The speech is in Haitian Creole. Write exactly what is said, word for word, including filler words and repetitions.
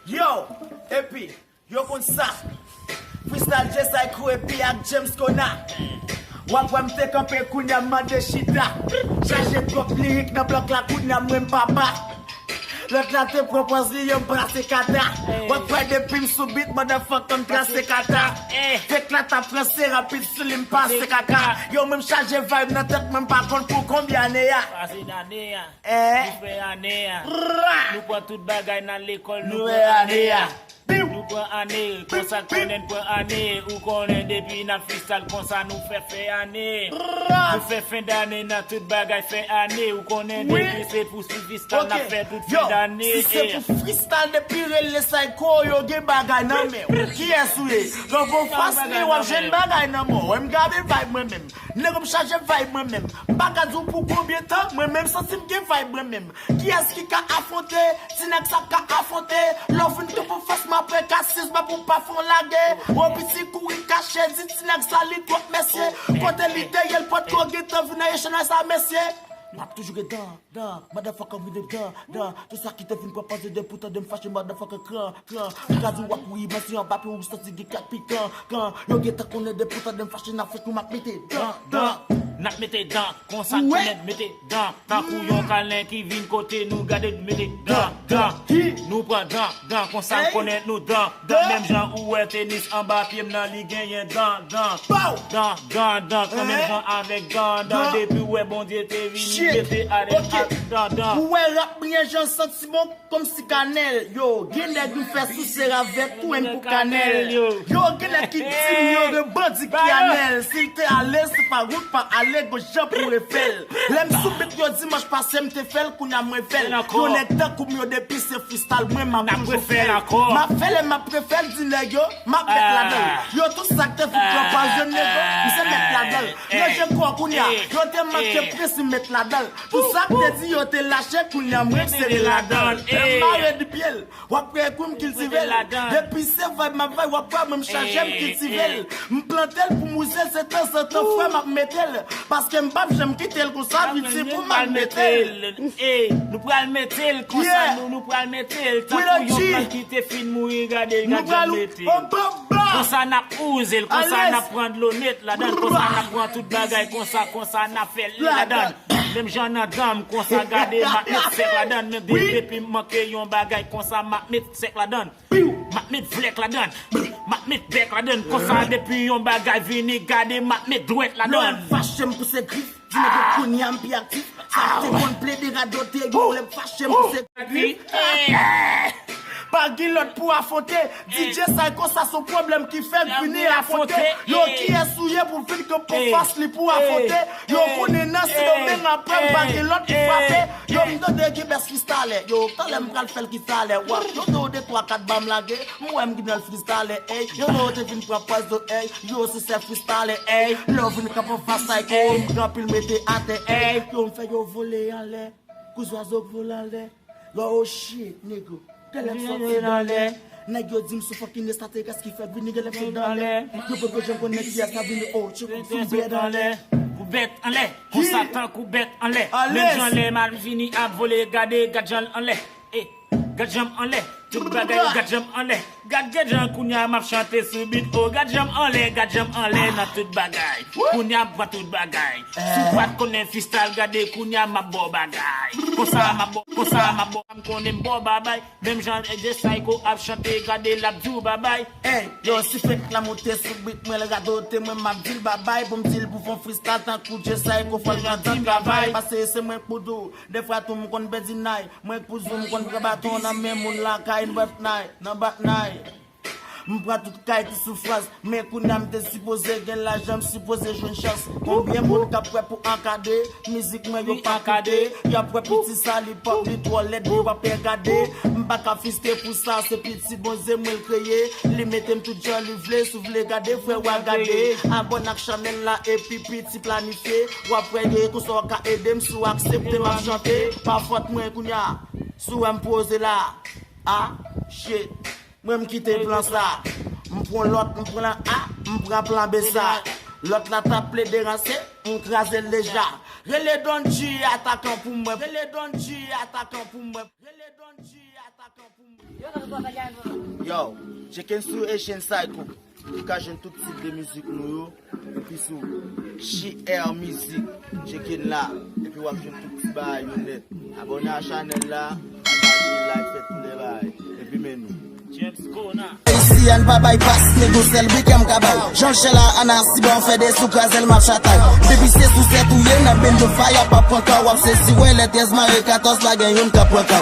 Yo, epi, yo konn sa. Freestyle Jay Psycho epi ak James Kona. W ap wè m te kanpe kounye a m mande chita. Chaje twòp lirik nan blòk la kounye a m renmen papa. Lòt la te pran pòz li yo m plase kata. W ap wè depi m sou beat motherfucker m trase kata. Fake la t ap ranse rapid sou li m pase kaka. Yo menm chaje vibe nan tèt mwen m pa konn pou konbyen ane a. Pase ane a. Eh. Nou fè ane a. Ra. Nou pran tout bagay nan lekòl nou pran ane a. Nou pran ane, konsa konnen n pran ane. Ou konnen depi n ap freestyle konsa nou fè fè ane. Nou fè fen dane nan tout bagay fè ane. Ou konnen depi se pou freestyle n ap fè tout fen dane. Si se pou freestyle depi rele Psycho yo gen bagay nan men w. Kiyès ou ye? Lè w gon fas li w ap jwenn bagay nan men w. Wè m gade vibe mwen menm. Nèg m chaje vibe mwen menm. M pa ka di w pou konbyen tan, mwen menm santi m gen vibe mwen menm. Kiyès ki ka afwonte? Ti nèg sa ka afwonte. Lè w vin kanpe fas m apre ka sis ba pou pa fè w lage. Wo piti kouri kache di ti nèg sa li twòp mesye. Kote li te ye l potko gentan vin nan echanj sa mesye. M ap toujou gen dan, dan, motherfucker vin de dan, dan. Tout sa ki te vin pran pòz de pou tande m fache motherfucker kran, kran. M ka di w ap ri men si anba pye ou santi gen kat pikan, kan. Yo gentan konnen de pou tande m fache n ap fèt nou m ap mete dan, dan. N ap mete dan. Konsa tou nèt mete dan, tankou yon kalen ki vin kote nou gade mete dan, dan. Nou pran dan, dan, konsa konnen nou dan, dan. Menm jan ou wè tenis anba pye m nan li genyen dan, dan. Dan, dan, dan, kon menm jan avèk dan, dan. Depi ou wè Bondye te vini mete ale ak dan, dan. Ou wè rap mwen jan santi bon. Kòmsi kanèl, yo, gen nèg nou fè souse ravèt tou, en pou kanèl. Yo, gen nèg ki di m yo gen bandi ki anèl. Si l te ale, se pa wout pa ale, gon jan pou refè l. Lè m sou beat yo dimanch pase, m te fè l, kounye a m refè l. Yo nèg tankou m yo depi se freestyle, mwen m ap toujou fè l. M ap fè l, m ap refè l, di nèg yo, m ap mèt ladan l. Yo tout sa k te fout pran pòz yo nèg yo, m se mèt ladan l. Ranje kò w kounye a, yo te manke presi mèt ladan l. Pou sa k te di yo te lache kounye a mwen sere ladan l. Lè m mare di pye l, w ap wè kou m kiltive l. Depi se vay m ap vay, w ap wè mwen m chaje m kiltive l. M plante l pou m wize l, se tanzantan frè m ap mete l. Paske m p ap janm kite l konsa piti pou m al mete l. Nou pral mete l konsa, nou, nou pral mete l. Tankou yon plant ki te fin mouri, gade l, gad jan l mete l. Konsa n ap wouze l, konsa n ap pran dlo nèt ladan l, konsa n ap pran tout bagay konsa, konsa n ap fè l ladan l. Menm jan nan dan m konsa gade m ap met sèk ladan l, men depi m manke yon bagay konsa m ap met sèk ladan l. M ap met vlèk ladan l, m ap met bèk ladan l, konsa depi yon bagay vini gade m ap met dwèt ladan l. Lè m fache m pouse grif, di nèg yo kounye a m pi aktif. Sa te konn plede radote yo lè m fache m pouse grif. Pa gen lòt pou afwonte. D J Psycho sa se yon pwoblèm ki fè l vini afwonte. Yo kiyès ou ye pou vin kanpe anfas li pou afwonte? Yo konnen nan Sendomeng apre m pa gen lòt pou frape. Yo m tande gen bès freestyle. Yo talè m pral fè l ki talè. W ap tande w de twa kat ba m lage. M wè m gen nan l freestyle. Ey, yo lè w te vin pran pòz yo. Ey, yo se sèl freestyle. Ey, lè w vin kanpe anfas Psycho, m gen anpil mete atè. Ey, yo m fè yo vole anlè. Kou zwazo k vole anlè. Yo, oh shit, nigga. Talè m soti nan lè. Nèg yo di m sou fucking extraterès ki fè vini gen lè m sot dan lè. Yo poko janm konnen kiyès k ap vini, oh, tchou, sou bèt anlè. Pou bèt anlè. Konsa tankou bèt anlè. Menm jan lè m al vini ap vole, gade, gad jan l anlè. Eh, gad jan m anlè. Tout bagay, gad jan m anlè. Gad, gad jan kounye a m ap chante sou beat. Oh, gad jan m anlè, gad jan m anlè nan tout bagay. Kounye a m pran tout bagay. Si w pa t konnen freestyle, gade kounye a m ap ba w bagay. Konsa m ap ba w, konsa m ap ba w, m konnen m ba w babay. Menm jan Jay Psycho ap chante, gade l ap di w babay. Ey, yo, si fèk la monte sou beat, mwen l radote, mwen m ap di l babay. Pou m di l pou fè yon freestyle tankou Jay Psycho, fò l pran tan travay. Pase se mwen k pou di w, defwa tou m konn pèdi nay. Mwen k pou di w, m konn pran baton nan men moun lakay, nan bat nay, nan bat nay. M pran tout kay ki soufrans, men kounye a m te sipoze gen lajan, m sipoze jwenn chans. Konbyen moun k ap prè pou ankadre mizik mwen yo pa koute? Y ap wè piti sa li pòp, li twò lèd, li pa pè gade. M pa ka friste pou sa, se piti Bondye mwen l kreye. Li mete m tout jan li vle, si w vle gade, frè w a gade. Abòne ak chanèl la epi piti planifye. W ap wè yo konsa w ka ede m, si w aksepte m ap chante. Pa fòt mwen kounye a, si w wè m poze la. Ah, shit. Mwen m kite plan sa. M pran lòt, m pran A, m pran plan B sa. Lòt la t ap plede ranse, m kraze l deja. Rele Don G atakan pou mwen. Rele Don G atakan pou mwen. Rele Don G atakan pou mwen. Yo, tcheke n sou Asian Psycho. Ou ka jwenn tout tip de mizik nou yo. Epi sou J R Music, tcheke n la. Epi w ap jwenn tout ti bagay yo nèt. Abòne a chanèl la, pataje, like, fè tout lè bagay. Epi men nou. James Kona. Isi a n pa bay pas, nego sèl briken m ka bay. Jan chè la, Ana, si bon, fè de sou kraze l, m ap chatay. Depi se sou sèt ou ye, nan bendo faya, p ap pran ka, w ap sezi, wè, lè trèz mare katòz la, gen youn k ap pran ka.